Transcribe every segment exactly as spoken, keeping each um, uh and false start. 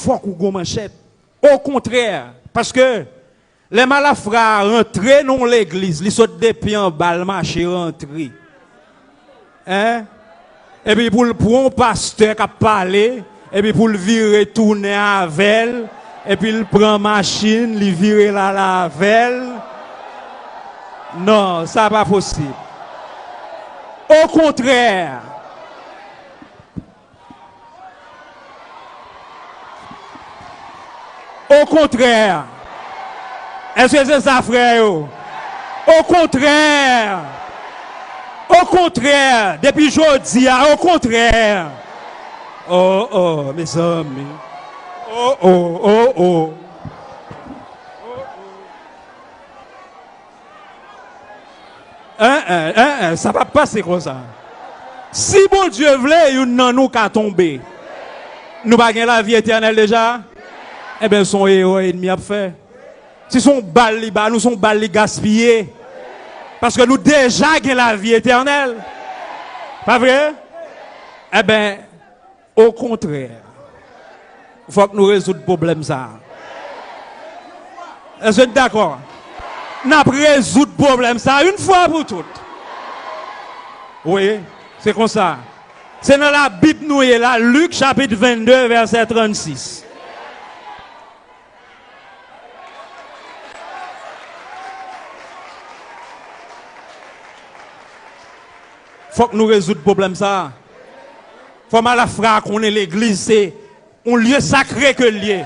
fòk ou gon manchèt. Okontrè, paske lè malafra a rantre nan yon legliz, li sot depi anba, l mache rantre. Hein? Epi pou l pran yon pastè k ap pale, epi pou l vire tounen avè l, epi l pran machin, li vire l ale avè l. Non, sa pa posib. Okontrè, Okontrè. Èske se sa, frè yo? Okontrè. Okontrè, depi jodi a, okontrè. Oh, oh, mezanmi. Oh, oh, oh, oh. En, en, en, en, sa p ap pase konsa. Si Bondye vle, youn nan nou ka tonbe. Nou pa gen lavi etènèl deja? Enben, se yon erè ènmi ap fè. Si se yon bal li ba nou, se yon bal li gaspiye. Paske nou deja gen lavi etènèl. Pa vre? Enben, Okontrè, fòk nou rezoud pwoblèm sa a. Èske n dakò? N ap rezoud pwoblèm sa a yon fwa pou tout. Wi, se konsa. Se nan Labib nou ye la, Lik chapit vennde, vèsè trannsis. Fòk nou rezoud pwoblèm sa a. Fò malafra a konnen legliz se yon lye sakre ke l ye.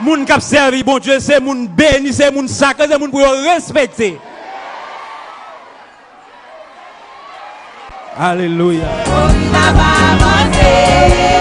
Moun k ap sèvi Bondye se moun beni, se moun sakre, se moun pou yo respekte. Alelouya. Pou m ta pa avanse.